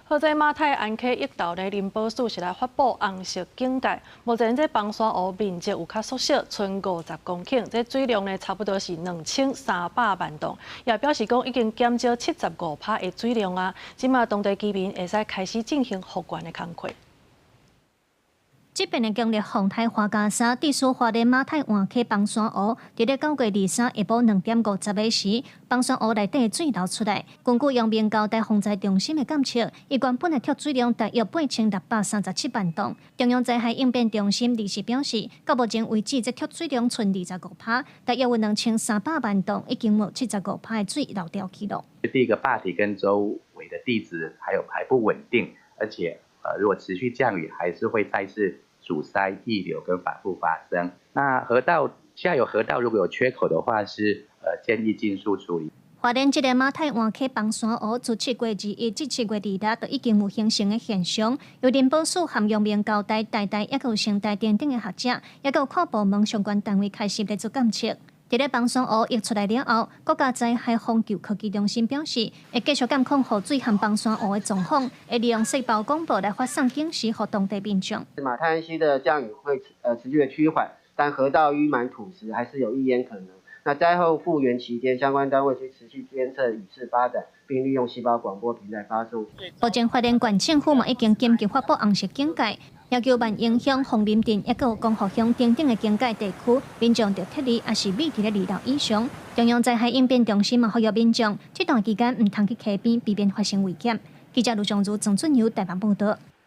好在馬太鞍溪溢流呢，林保署是來發布紅色警戒。目前這枋山湖面積有較縮小，賰50公頃，這水量呢差不多是2300萬噸，也表示講已經減少75趴的水量啊。這馬當地居民會使開始進行復原的工課。這遍的強烈風颱樺加沙，致使花蓮馬太灣溪枋山湖，佇咧9月23下晡2點50的時，枋山湖內底水流出來。根據陽明交大防災中心的監測，伊原本的蓄水量大約8637萬噸。中央災害應變中心臨時表示，到目前為止，這蓄水量賰25趴，大約有2300萬噸，已經有75趴的水流掉去了。第一個壩體跟周圍的地質還有還不穩定，而且如果持續降雨，還是會再次阻塞溢流跟反覆發生。那河道下游河道如果有缺口的話，是建議盡速處理。花蓮這个馬太灣溪枋山湖，自7月21至7月26，就已經有形成的現象。由林保署和陽明交大、台大，抑閣有成大等等的學者，抑閣有跨部門相關單位開始來做監測。佇咧枋山湖溢出來了後，國家災害防救科技中心表示，會繼續監控雨水和枋山湖的狀況，會利用細胞廣播來發送警示予當地民眾。馬太鞍溪的降雨會持續的趨緩，但河道淤滿土石還是有溢淹可能。那災後復原期間，相關單位需持續監測雨勢發展，並利用細胞廣播平台發送。目前花蓮縣政府嘛已經緊急發布紅色警戒，要求萬榮鄉、鳳林鎮、抑閣有光復鄉等等的警戒地區，民眾著撤離，抑是避佇咧二樓以上。中央災害應變中心嘛呼籲民眾，這段期間毋通去溪邊，避免發生危險。記者盧尚如、曾俊友台北報導。